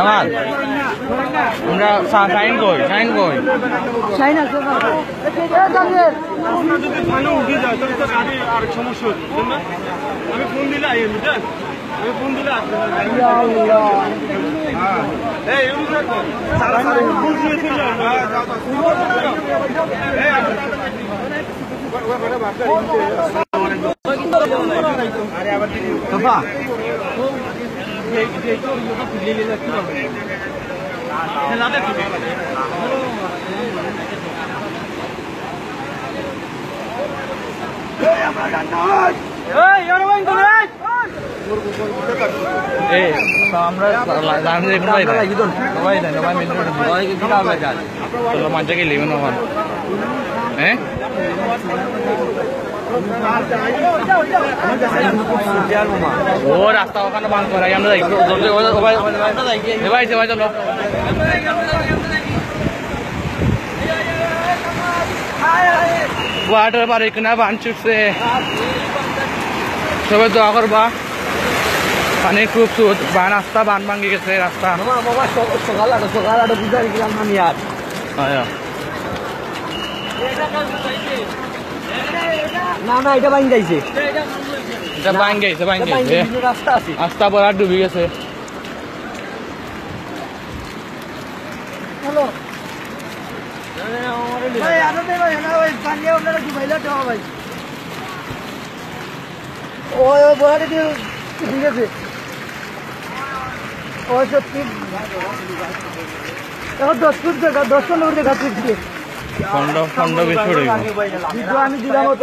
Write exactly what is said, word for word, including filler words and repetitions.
আমার, আমরা সা-, শাহিন কই? শাহিন কই? শাহিন আছে না? আপনার যদি থানা উঠে যায়, তাহলে তো আগে আরেক সমস্যা হচ্ছে, বুঝলেন না? আমি ফোন দিলে আইয়েন, বুঝলেন? আমি ফোন দিলে আসবেন। এই, এগুলো রাখো। সারা, সারা, ফোন দিয়ে চলে যাও। এই, আসো, তাড়াতাড়ি। এই, তো আমরা লা-, লা-, লা-, সবাই দেয়, সবাই মিলে। চলো, মাঝে গেলি মনে হয়। হ্যাঁ? ও রাস্তা ওখানে বান করাই, আমরা যাই। এ ভাই, এ ভাই, চলো। ওয়াটার পার্ক না, বান ছুটছে। সবাই দোয়া করবা। পানি খুব সুদ, বান রাস্তা, বান ভাঙি গেছে রাস্তা। মামা, মামা, সক-, সকাল আটো, সকাল আটো বুঝাই গেলাম আমি আর। আয়া। না, না, এটা ভাঙি যাইছে। এটা ভাঙি গেছে, ভাঙি এটা ভাঙি গেছে। গেছে, রাস্তা আছে। রাস্তা পুরা ডুবি গেছে। হ্যালো। ভাই, আরো দে ভাই, না ভাই, পানি আপনারা ডুবাইলে দেওয়া ভাই। ওই, ওই, বড়াটা দিয়ে ঠিক আছে। ওই, সত্যি। এখন দশ ফুট জায়গা, দশ পনেরো ফুট জায়গা তুলছি। পনেরো, পনেরো বিশ ফুট হইব। কিন্তু আমি দিলাম অত।